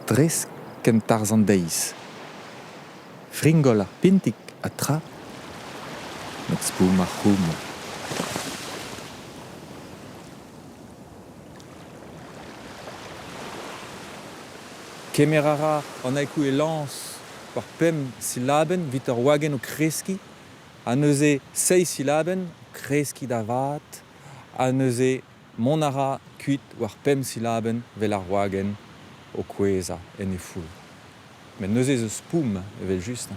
Dres kent tarzh an deiz. Fringol ar pintig ha tra met spoum ar c'houmoul. Kemer a ra an haiku e lañs war pemp silabenn evit ur wagenn o kreskiñ ha neuze seizh silabenn o kreskiñ da vat ha neuze mont a ra kuit war pemp silabenn 'vel ar wagenn o kouezhañ en he foull. Met neuze ez eus spoum evel-just.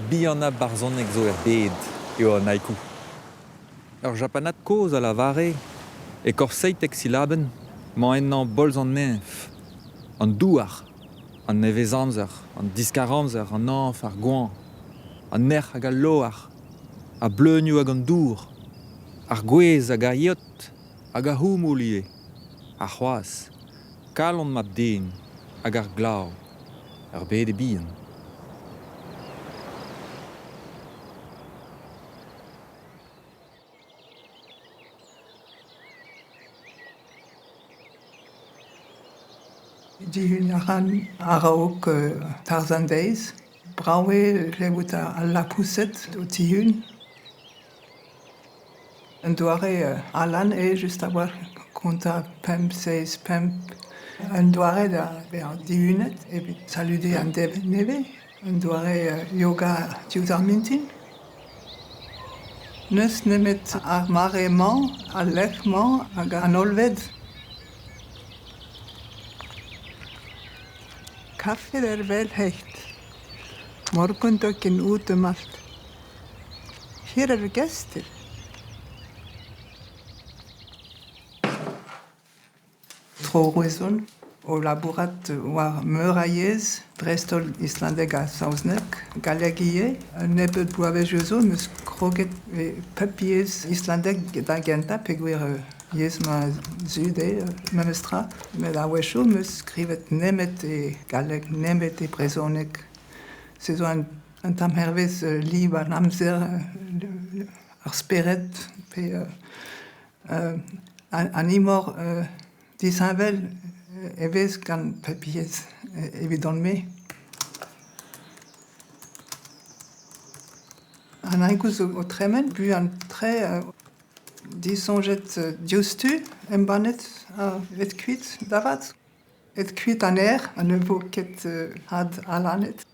Bihanañ barzhoneg zo er bed eo an haiku. Ur Japanad kozh a lavare e korf seitek silabenn 'mañ ennañ bolz an neñv, an douar, an nevezamzer, an diskaramzer, an hañv, ar goañv, an erc'h hag al loar, ar bleunioù hag an dour, ar gwez hag ar yeot hag ar c'houmoul ivez, ha c'hoazh kalon mab-den hag ar glav, ur bed e bihan. Dihun a ran a-raok tarzh an deiz. Brav eo klevout al lapoused o tihun. Un doare alan eo just a-walc'h kontañ pemp, seizh, pemp. Un doare da vezañ dihunet evit saludiñ an devezh nevez. Un doare yoga diouzh ar mintin. N'eus nemet ar mare-mañ, al lec'h-mañ hag an hollved. Kaffið er vel heitt. Morgundöggin út um allt. Hér eru gestir. Tro Roazhon o labourat war meur a yezh, dreist-holl islandeg ha saozneg, galleg ivez. Un nebeud bloavezhioù zo 'm eus kroget e pep yezh islandeg da gentañ peogwir yezh ma zud eo memestra. Met a-wechoù 'm eus skrivet nemet e galleg, nemet e brezhoneg. Se zo un tamm hervez liv an amzer, ar spered pe An imor disheñvel e vez gant pep yezh evidon-me. An haiku zo o tremen buan-tre disoñjet diouzhtu, embannet ha aet kuit da vat. Aet kuit an aer ha ne vo ket adalanet.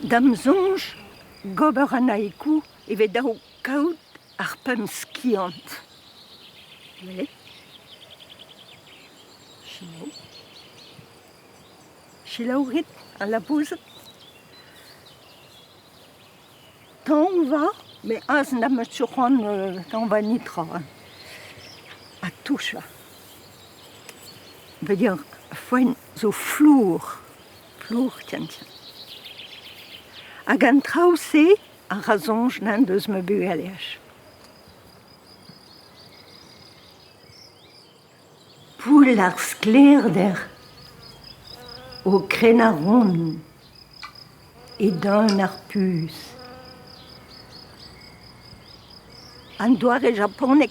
Da'm soñj gober an haiku e vez dav kaout ar pemp skiant. Gwelet ? Selaou. Selaou 'rit al laboused ? Tañva, met aze n'am eus ket c'hoant tañva netra hein. Ha touchañ. Veut dire foenn zo flour, flour tiens tiens. Hag an traoù-se a ra soñj n'en deus ma bugaleaj. Poull ar sklaerder o krenañ ront e-dan ar puñs. An doare japaneg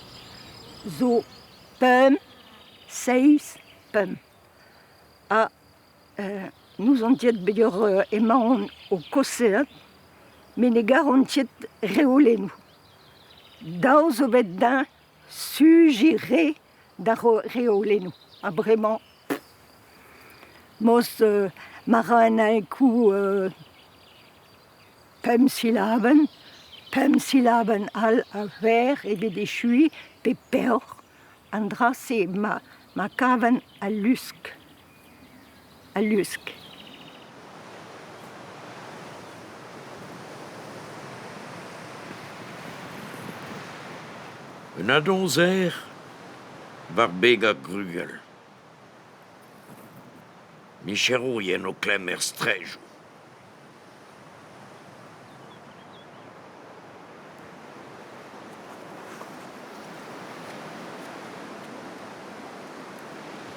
zo pemp, seizh, pemp. Ha n'ouzon ket peger emaon o kaozeal met ne garan ket reolennoù. Dav zo bet din sujiñ re d'ar reolennoù ha bremañ moz ma ra an haiku pemp silabenn, pemp silabenn all a-verr evit echuiñ pe peoc'h an dra-se ma ma kavan al lusk. Al lusk. Un adoñser war beg ar grugell. Micherourien o klemm er straedoù.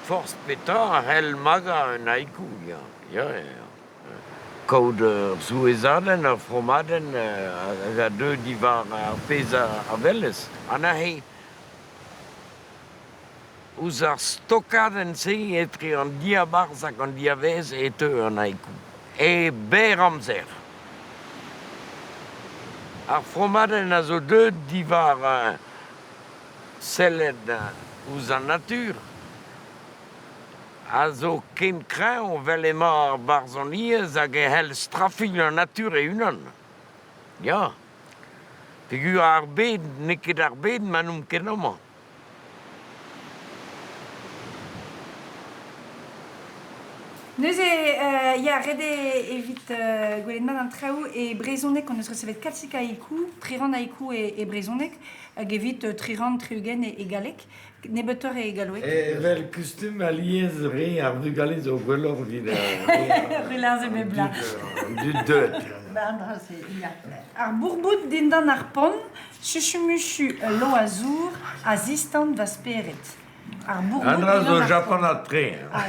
Forzh petra a c'hell magañ un haiku, ya, ya, ya. kaout ur souezhadenn, ur fromadenn hag a deu diwar ar pezh a welez. Ha neuze, ouzh ar stokadenn-se etre an diabarzh hag an diavaez e teu an haiku. E berr amzer. Ar fromadenn a zo deuet diwar sellet ouzh an natur a zo ken kreñv evel emañ ar barzhoniezh hag e c'hell strafilh an natur e-unan. Ya, peogwir ar bed n'eo ket ar bed ma n'omp ket amañ. Neuze, ya, ret eo evit gwelet mat an traoù e brezhoneg hon eus resevet kalzik a haiku, tri rann haiku e brezhoneg, hag evit tri rann tri-ugent e galleg, nebeutoc'h e galloueg. Evel kustum alies re ar vugale zo gwelloc'h evit Re bep bloaz. an dud deuet. Ar bourboud dindan ar pont, Chuchumuchu ul loa-zour a zistan va spered. Ar bourboud An dra zo dindan ar pont. japanat-tre. Ah,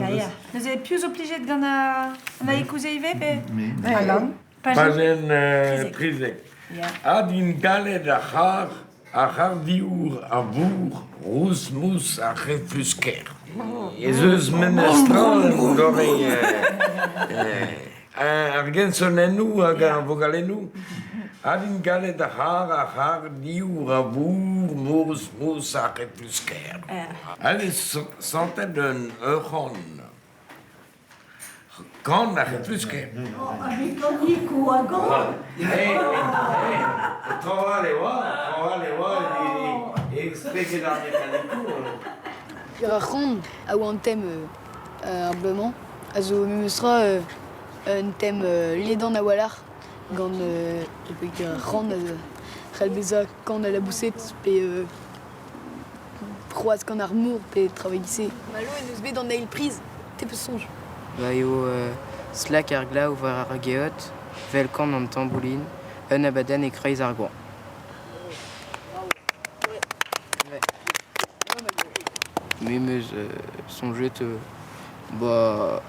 ya. Neuze, piv zo plijet gant an haiku-se ivez pe Alan? Pajenn 13. Ha din galet ar c'harr, ar c'harrdiour a vourr rous-mous ar c'heflusker. Ez eus memes tra en doare ar gensonennoù hag ar vogalennoù. Ha din galet ar c'harr, ar c'harrdiour a vourr rous-mous ar c'heflusker. Ha vez santet un ur c'han. Kan ar c'heflusker. Mekanikoù a gan. Trawal e oa, trawal e oa estreget ar mekanikoù. Ar c'han a oa an tem ar bloaz-mañ a zo memestra un tem ledan a-walc'h gant ar c'han a c'hall bezañ kan al laboused pe C'hoazh gant ar mor pe traoù e-giz-se. Malo en deus bet an eil priz, te 'peus soñj? Ba eo slak ar glav war ar geot, 'vel kan an tamboulin, un abadenn e-kreiz ar goañv. Me 'm eus soñjet ba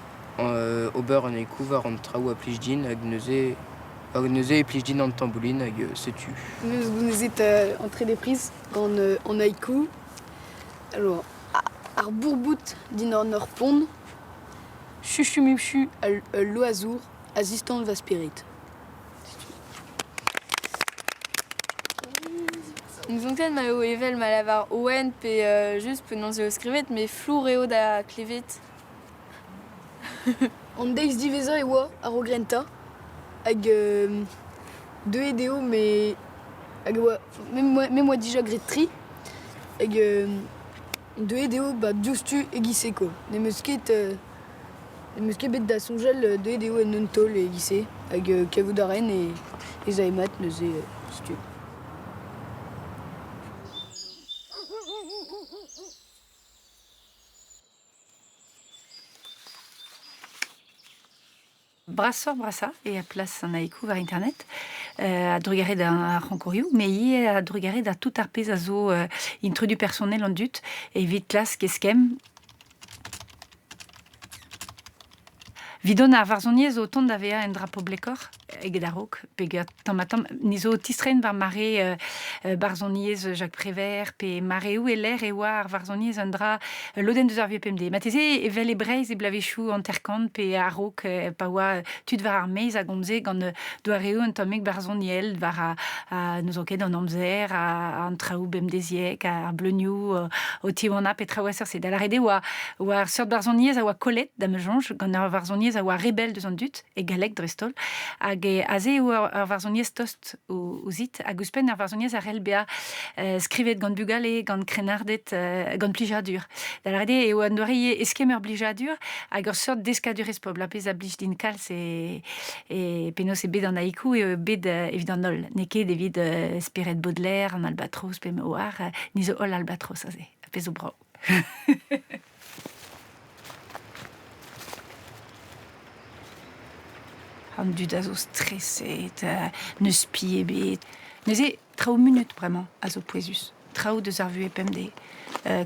ober an haiku war an traoù a plij din hag neuze hag neuze e plij din an tamboulin hag setu. Meus gounezet an trede priz gant an haiku. Alors, ar bourbout dindan ur pont, chuchumuchu ul loa-zour, azistant va spered. N'ouzon ket ma eo evel ma lavar Owen pe just penaos eo skrivet, met flour eo da klevet. An deiz diwezhañ e oa a-raok rentañ hag deuet eo me hag e oa me 'm boa dija graet tri hag deuet eo ba diouzhtu e-giz-se kwa. N'em eus ket n'em eus ket bet da soñjal deuet eo en un taol e-giz-se hag kavout a raen ez ae mat neuze setu. Brasoc'h-brasañ eo plas an haiku war internet a-drugarez d'ar c'honkourioù, met ivez a-drugarez da tout ar pezh a zo intrudu personel an dud evit klask eskemm. Vidon ar varzhoniezh zo o tont da vezañ un dra poblekoc'h eget a-raok peogwir tamm-ha-tamm ni zo o tistreiñ war mare barzhoniezh Jacques Prévert pe mareoù e-lec'h e oa ar varzhoniezh un dra ul lodenn deus ar VPMD. Marteze evel e Breizh e bloavezhioù hanter-kant pe a-raok pa oa tud war ar maez a gomze gant doareoù un tammig barzhoniel war n'ouzon ket an amzer, an traoù bemdeziek, ar bleunioù o tiwanañ pe traoù a seurt-se. Da lâret eo oa oa ar seurt barzhoniezh a oa kollet da ma soñj gant ur varzhoniezh a oa re bell deus an dud. e galleg dreist-holl. Hag aze eo ur varzhoniezh tost ouzhit. Hag ouzhpenn ar varzhoniezh a c'hell bezañ skrivet gant bugale, gant krennarded, gant plijadur. Da lâret eo eo un doare eskemm ur blijadur hag ur seurt deskadurezh pobl. Ar pezh a blij din kalz e, e penaos eo bet an haiku eo bet evit an holl. N'eo ket evit spered Baudelaire, an albatros pe me oar. Ni zo holl albatros aze, ar pezh zo brav. An dud a zo streset, n'eus spi ebet. Neuze, traoù munut bremañ a zo pouezus. Traoù deus ar vuhez pemdez.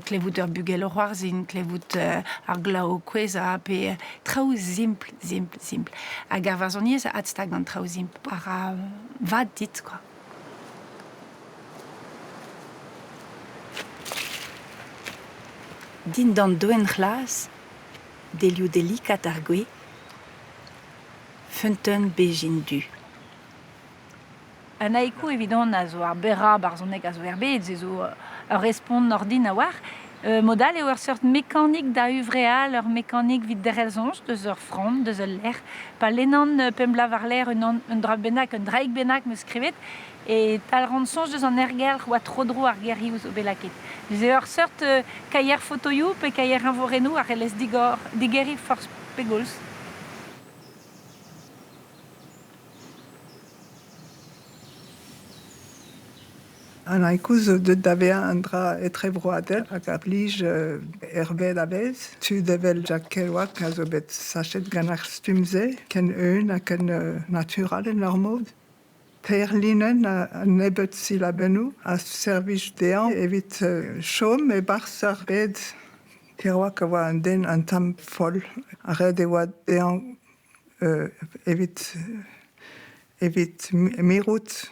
Klevout ur bugel o c'hoarzhin, klevout ar glav o kouezhañ pe traoù simpl, simpl, simpl. Hag ar varzhoniezh a adstag an traoù simpl a ra vad dit kwa. Dindan doenn c'hlas, delioù delikat ar gwez, feunteun bezhin du. An haiku evidon a zo ar berrañ barzhoneg a zo er bed, se zo ur respont ordin a-walc'h. Mod all eo ur seurt mekanik da huñvreal, ur mekanik evit derc'hel soñj deus ur framm, deus ul lec'h. Pa lennan pemp bloaz war-lerc'h unan un dra bennak, un draig bennak 'm eus skrivet, e talc'han soñj deus an aergelc'h oa tro-dro ar gerioù zo bet lakaet. Neuze ur seurt kaier fotoioù pe kaier eñvorennoù a c'hellez digor digeriñ forzh pegoulz. An haiku zo deuet da vezañ un dra etrebroadel hag a blij er bed a-bezh. Tud evel Jack Kerouac a zo bet sachet gant ar stumm-se, ken eeun ha ken natural en ur mod. Teir linenn ha nebeut silabennoù a servij dezhañ evit chom e-barzh ar bed. Kerouac a oa un den un tamm foll ha ret e oa dezhañ evit evit mirout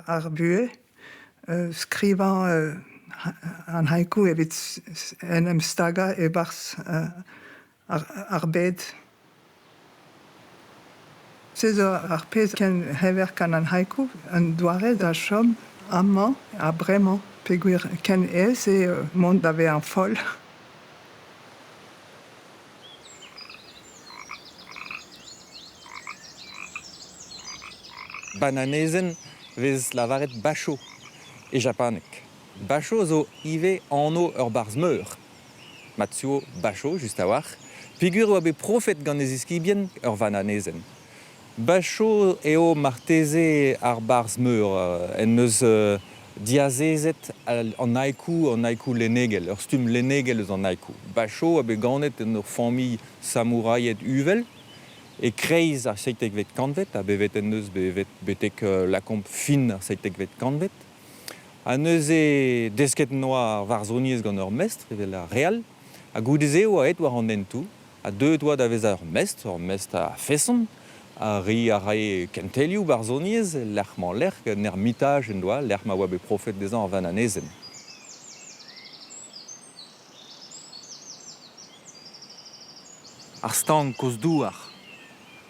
ar buhez skrivañ an haiku evit en em stagañ e-barzh ar bed. Se zo ar pezh ken heverk gant an haiku, un doare da chom amañ ha bremañ peogwir ken aes eo mont da vezañ foll. Bananezenn 'vez lavaret basho e japaneg. Basho zo ivez anv ur barzh meur. Matsuo Basho, just a-walc'h, peogwir e oa bet profet gant e ziskibien ur vananezenn. Basho eo marteze ar barzh meur en deus diazezet an haiku, an haiku lennegel, ur stumm lennegel eus an haiku. Basho a bet ganet en ur familh samouraied uvel e-kreiz ar seitekvet kantved, ha bevet en deus bevet betek lakaomp fin ar seitekvet kantved. Ha neuze desket 'noa ar varzhoniezh gant ur mestr evel ar re all ha goude-se e oa aet war an hentoù ha deuet oa da vezañ ur mestr, ur mestr a-feson. Ha re a rae kentelioù barzhoniezh lec'h-mañ-lec'h, un ermitaj en doa lec'h ma oa bet profet dezhañ ar vananezenn. Ar stank kozh-douar,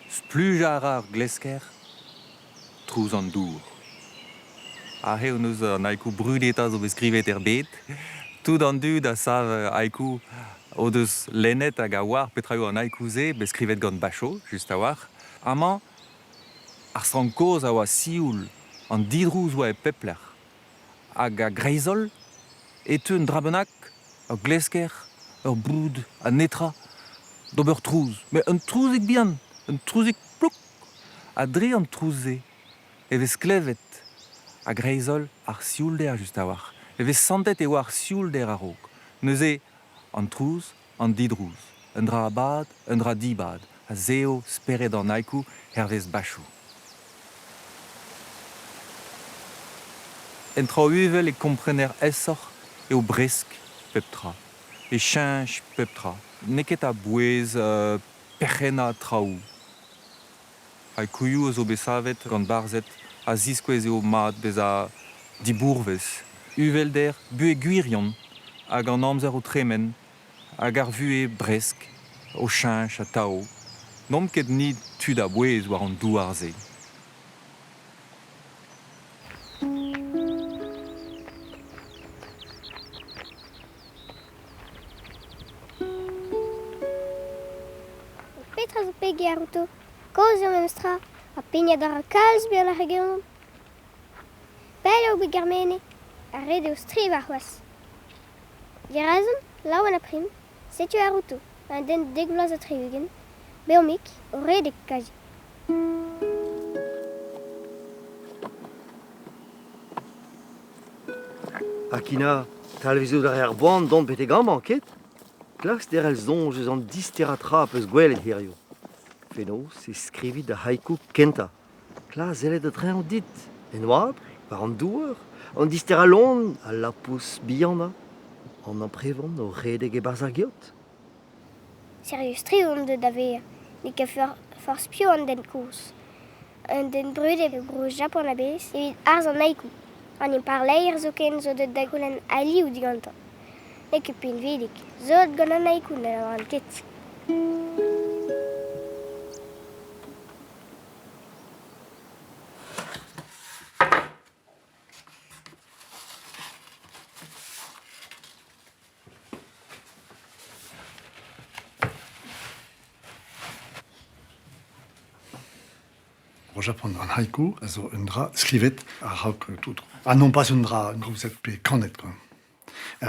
splujañ a ra ur glesker. Trouz an dour. Aze hon eus an haiku brudetañ zo bet skrivet er bed. Tout an dud a sav haiku o deus lennet hag a oar petra eo an haiku-se bet skrivet gant Basho, just a-walc'h. Amañ, ar stank kozh a oa sioul, an didrouz oa e pep lec'h. Hag a-greiz-holl e teu un dra bennak, ur glesker, ur boud ha netra, d'ober trouz. Met un trouzig bihan, un trouzig plouk Ha dre an trouz-se e vez klevet a-greiz-holl ar sioulder just a-walc'h. E vez santet e oa ar sioulder a-raok. Neuze an trouz, an didrouz. Un dra a-bad, un dra dibad, a zev spered an haiku hervez Basho. En traoù uvel e komprener aesoc'h eo bresk pep tra, e cheñch pep tra. N'eo ket a-bouez perc'hennañ traoù. Haikuioù a zo bet savet gant barzhed a ziskouez eo mat bezañ dibourvez, uvelder, buhez gwirion hag an amzer o tremen hag ar vuhez bresk o cheñch atav. N'omp ket ni tud a-bouez war an douar-se. Petra zo peger outo? Kaoz eo memes tra, ha pignat a ra kalz buanoc'h egedomp. Pell eo bet Germene, ha ret eo strivañ c'hoazh. Dirazon, laouen ha prim, setu ar outo, un den dek vloaz ha tri-ugent, bev-mik, o redek kazi. Akina, talvezout a ra ar boan dont betek amañ, ket? Klask derc'hel soñj eus an disterañ tra 'peus gwelet hiziv. Fenoz e skrivi da haiku kentañ. Klask sellet a-dreñv dit, en oabl, War an douar, an disterañ loen, al lapous bihanañ, an amprevan o redek e-barzh ar geot. Sirius-tre on deuet da vezañ. N'eo ket forzh piv an den kozh. Un den brudet e bro Japan a-bezh evit arz an haiku. An impalaer zoken zo deuet da goulenn alioù digantañ. N'eo ket pinvidik, sot gant an haiku ne lavaran ket. Bro Japan, an haiku a zo un dra skrivet a-raok tout. Ha non pas un dra gomzet pe kanet. Quoi.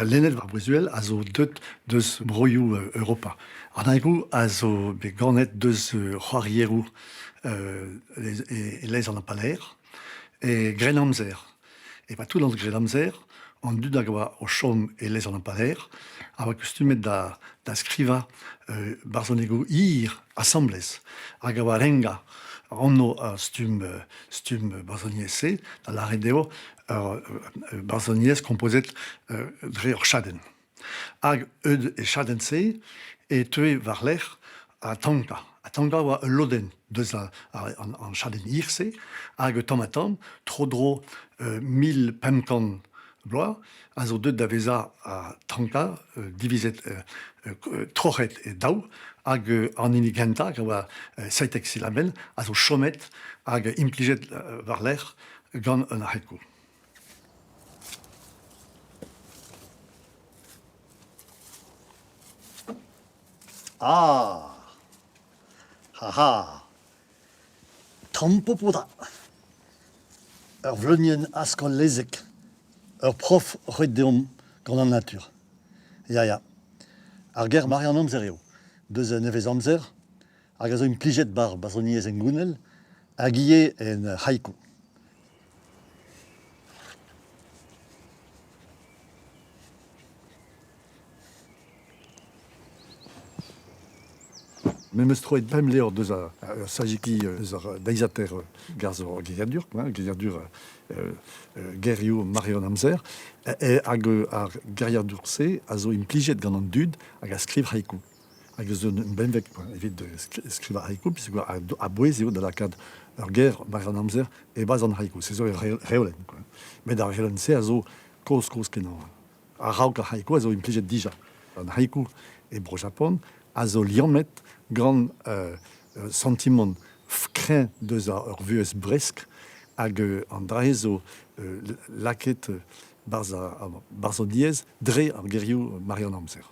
Lennet war Brezuel a zo deut deus broioù Europa. An haiku a zo bet ganet deus c'hoarieroù e lez an Impalaer e Grennamzer. E pa tout an Grennamzer, an dud hag a oa o chom e lez an Impalaer a oa kustumet da, da skrivañ barzhonegoù hir asambles hag a oa rengañ anv ar stumm stumm barzhoniezh-se, da lâret eo ur barzhoniezh kompozet dre ur chadenn. Hag eus e chadenn-se e teue war-lerc'h ha tanka. Ha tanka a oa ul lodenn deus an chadenn hir-se hag tamm-ha-tamm, tro-dro 1500 bloaz, a zo deuet da vezañ tanka divizet troc'het e daou hag an hini gentañ a oa 17 silabenn a zo chomet hag implijet war-lerc'h gant an haiku. Ah Ha ha Tampopo da Ur vleunienn askol-lezek, ur prof roet deomp gant an natur. Ya, ya. Ar ger mare an amzer eo. Deus un nevezamzer hag a zo implijet 'bar barzhoniezh hengounel hag ivez en haiku. Me 'meus troet pemp levr deus ar sajiki eus ar deiziataer garzh ar geriadur, geriadur gerioù mare an amzer, hag ar geriadur-se a zo implijet gant an dud hag a skriv haiku. Hag eus un benveg evit skrivañ haiku, puisque a-bouez eo da lakaat ur ger mare an amzer e-barzh an haiku. Se zo ur reolenn. Met ar reolenn-se a zo kozh-kozh-kenañ. A-raok ar haiku a zo implijet dija. An haiku e Bro-Japan a zo liammet gant santimant kreñv deus ur vuhez bresk hag an dra-se zo lakaet barzh ar barzhoniezh dre ar gerioù mare an amzer.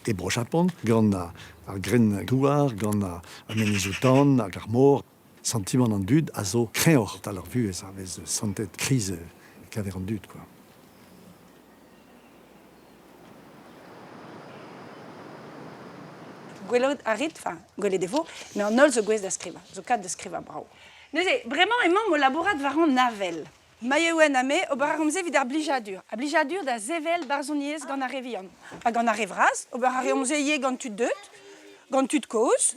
E Bro-Japan, gant ar grenn-douar, gant ar menezioù-tan hag ar mor, santimant an dud a zo kreñvoc'h tal ar vuhez a vez santet kriz e-keñver an dud. Quoi. Gwelout a rit, enfin, gwelet e vo, met an holl zo gouest da skrivañ, zo kat da skrivañ brav. Neuze, bremañ emaomp o labourat war an avel. Maïwenn ha me, ober a reomp se evit ar blijadur. Ar blijadur da sevel barzhoniezh gant ar re vihan ha gant ar re vras. Ober a reomp se ivez gant tud deuet, gant tud kozh,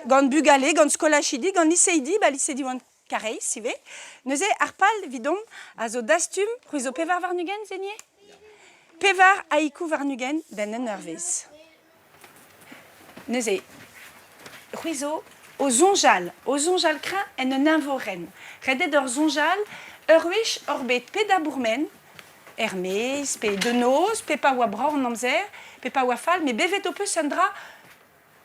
gant bugale, gant skolajidi, gant liseidi, ba lise Diwan Kareiz ivez. Neuze, ar pal evidomp a zo dastum, c'hwi zo 24, Zenier? Pevar haiku warn-ugent benn un eurvezh. Neuze, c'hwi zo o soñjal, o soñjal kreñv en un eñvorenn. Ret eo deoc'h soñjal ur wech oc'h bet pe da bourmen, er-maez, pe da noz, pe pa oa brav an amzer, pe pa oa fall, met bevet ho peus un dra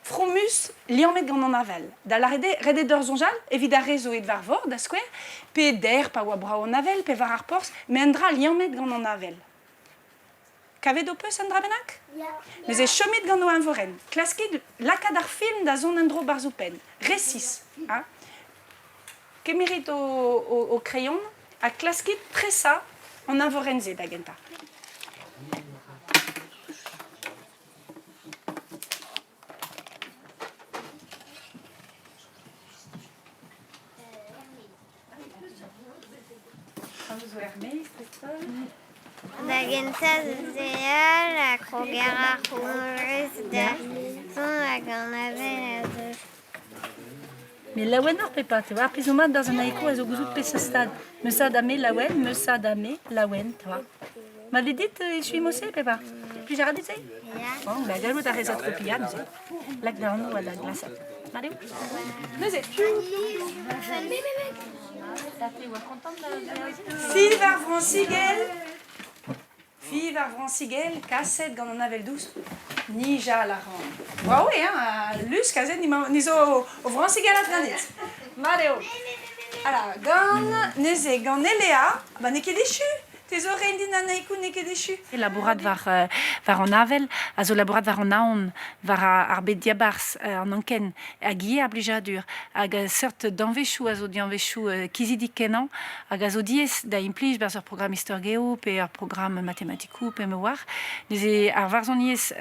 fromus liammet gant an avel. Da lâret eo, ret eo deoc'h soñjal evit ar re zo aet war vor, da skouer, pe dec'h pa oa brav an avel, pe war ar porzh, met un dra liammet gant an avel. Kavet ho peus un dra bennak? Neuze chomit gant ho eñvorenn. Klaskit lakaat ar film da zont en-dro barzh ho penn. Resis. Hein? Kemerit ho, ho, ho kreion ha klaskit tresañ an eñvorenn-se da gentañ. Da gentañ zeal ha kroger ar c'houmoulez da zont hag an avel a zeu. Met laouenoc'h pe pas, tu vois. Ar pezh zo mat barzh an haiku a zo gouzout peseurt stad. Meusad ha me laouen, meusad ha me laouen, tu vois. Ma vez dit echuiñ mod-se pe pas? Plij a ra dit se? Bon, ba gallout a rez atropiañ neuze. Lak da anv ha da glasad. Mat eo? Neuze. Fiv ar vrañsigell, fiv ar vrañsigell kaset gant an avel dous. Nijal a ran. Brav eo, hein, lusk aze, ni zo o vrañsigellat ganit. Mat eo. Ala, gant, neuze, gant Elea, ba n'eo ket echu. Te zo reiñ din an haiku n'eo ket echu. Labourat war, war an avel a zo labourat war an aon, war ar bed diabarzh, an anken, hag ivez ar blijadur. Hag seurt danvezioù a zo danvezioù kizidik-kenañ hag a zo diaes da implij barzh ur programm istor-geo pe ur programm matematikoù pe me oar. Neuze ar varzhoniezh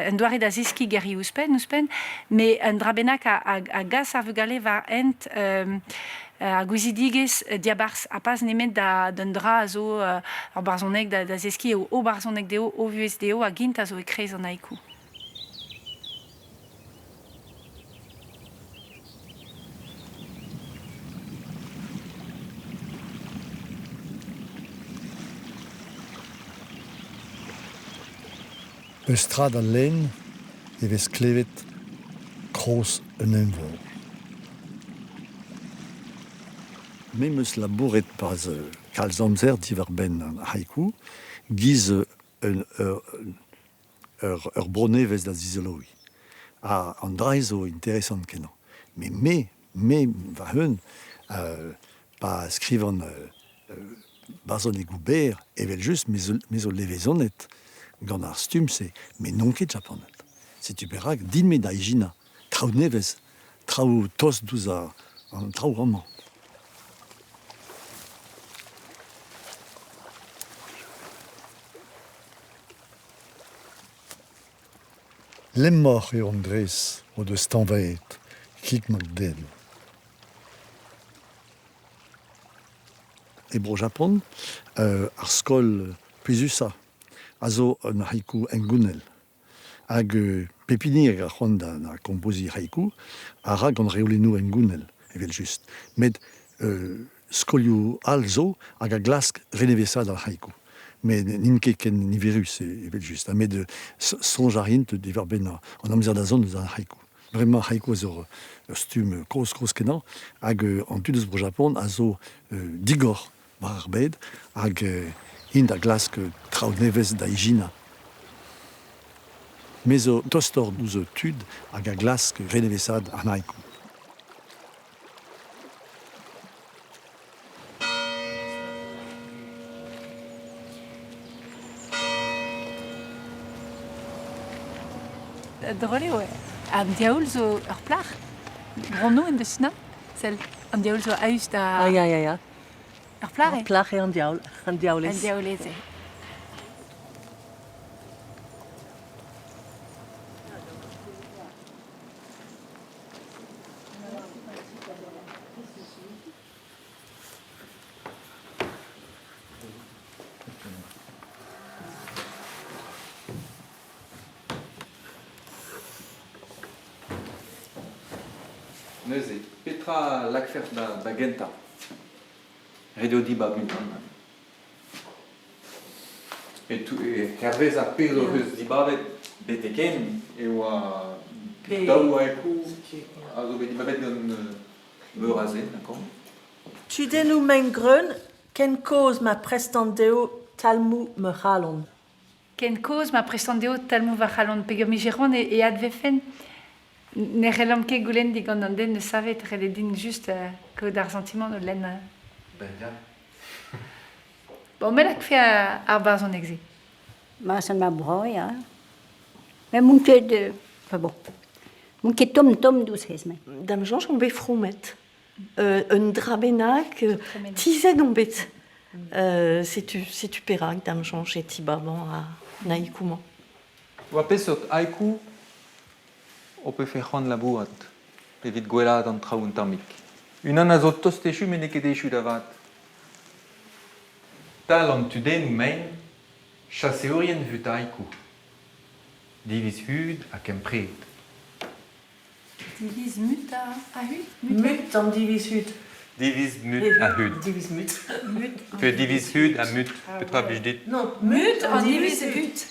un doare da zeskiñ gerioù ouzhpenn, ouzhpenn, met un dra bennak a gas ar vugale war hent ar gouizidigezh diabarzh ha pas nemet d'un dra a zo ur barzhoneg da zeskiñ eo o barzhoneg dezho, o vuhez dezho hag int a zo e-kreiz an haiku. Eus strad al lenn e vez klevet kroz un eñvor. Me 'm eus labouret 'pad kalz amzer diwar-benn an haiku 'giz un ur bro nevez da zizoloiñ. Ha an dra-se zo interesant-kenañ. Met me, me va-un, pa skrivan barzhonegoù berr, evel-just, me zo levezonet gant ar stumm-se, met n'on ket japanad. Setu perak din-me da ijinañ traoù nevez, traoù tost diouzh an traoù amañ. Lemmoc'h eo an drez o deus tañvaet kig mab-den. E Bro-Japan, ar skol pouezusañ a zo un haiku hengounel. Hag pep hini a c'hoant da kompoziñ haiku a ra gant reolennoù hengounel, evel-just. Met skolioù all zo hag a glask renevesaat ar haiku. Met n'int ket ken niverus evel-just. Ha met soñj a rint diwar-benn an amzer da zont eus ar haiku. Bremañ haiku a zo ur stumm kozh-kozh-kenañ hag an tud eus Bro-Japon a zo digor war ar bed hag int a glask traoù nevez da ijinañ. Me zo tostoc'h ouzh tud hag a glask renevesaat an haiku. Drol eo, an diaoul zo ur plac'h. Bronno en deus na? Sell, an diaoul zo a-us da... Ah, ya, ya, ya. Ur plac'h eo? Ur plac'h eo an diaoul, an diaoulez. An diaoulez eo. Neuze, petra lakfec'h da gentañ? Ret eo dibab unan. Hervez ar pezh hoc'h eus dibabet betek-henn e oa daou haiku a zo bet dibabet gant meur a zen, d'accord. Tudennoù maengreun ken kozh ma prestan dezho talmoù ma c'halon. Ken kozh ma prestan dezho talmoù va c'halon peogwir 'mije c'hoant e advefen. Ne c'hellan ket goulenn digant an den neus savet, ret eo din just kaout ar santimant o lenn. Ben ya. Bon, me lakfe ar barzhoneg-se. Ma, ça m'a bra, ya. Mais m'on ket... Enfin bon. M'on ket tomm-tomm douzh hezh, me. Da'm soñj on bet fromet. Un dra bennak, tizhet on bet. Setu, setu perak da'm soñj e tibabañ an haiku-mañ. War peseurt haiku ho pefe c'hoant labourat evit gwellaat an traoù un tammig? Unan a zo tost echu met n'eo ket echu da vat. Tal an tudennoù mein, chaseourien vut haiku. Diviz hud ha kempred. Diviz mut ha hud? Mut an diviz hud. Diviz mut ha hud. Diviz mut. Mut Pe diviz hud ha mut. Petra blij dit? Non, mut an diviz hud.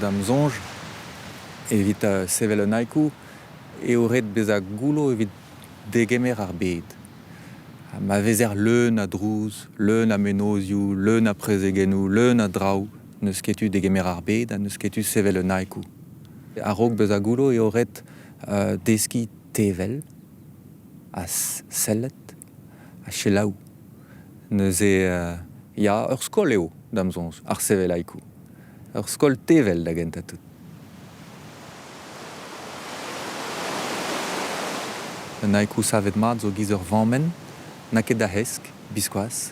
Da'm soñj, evit sevel un haiku eo ret bezañ goullo evit degemer ar bed. Ha ma vezer leun a drouz, leun a mennozhioù, leun a prezegennoù, leun a draoù, n'eus ket tu degemer ar bed ha n'eus ket tu sevel un haiku. A-raok bezañ goullo eo ret deskiñ tevel ha sellet ha selaou. Neuze ya, ur skol eo, da'm soñj, ar sevel haiku. Ur skol tevel da gentañ tout. Un haiku savet mat zo giz ur vammenn, n'a ket da hesk, biskoazh.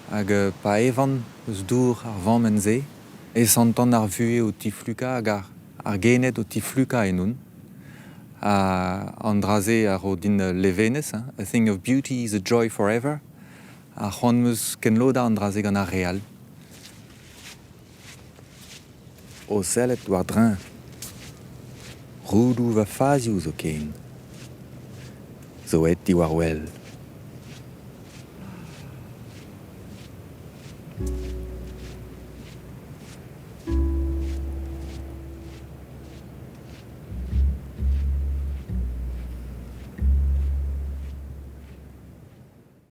Hag pa evan eus dour ar vammenn-se e santan ar vuhez o tiflukañ hag ar gened o tiflukañ ennon. Ha an dra-se a ro din levenez, hein. A thing of beauty is a joy forever. Ha c'hoant 'm eus kenlodañ an dra-se gant ar re all. O sellet war-dreñv. Roudoù va fazioù zoken zo aet diwar wel.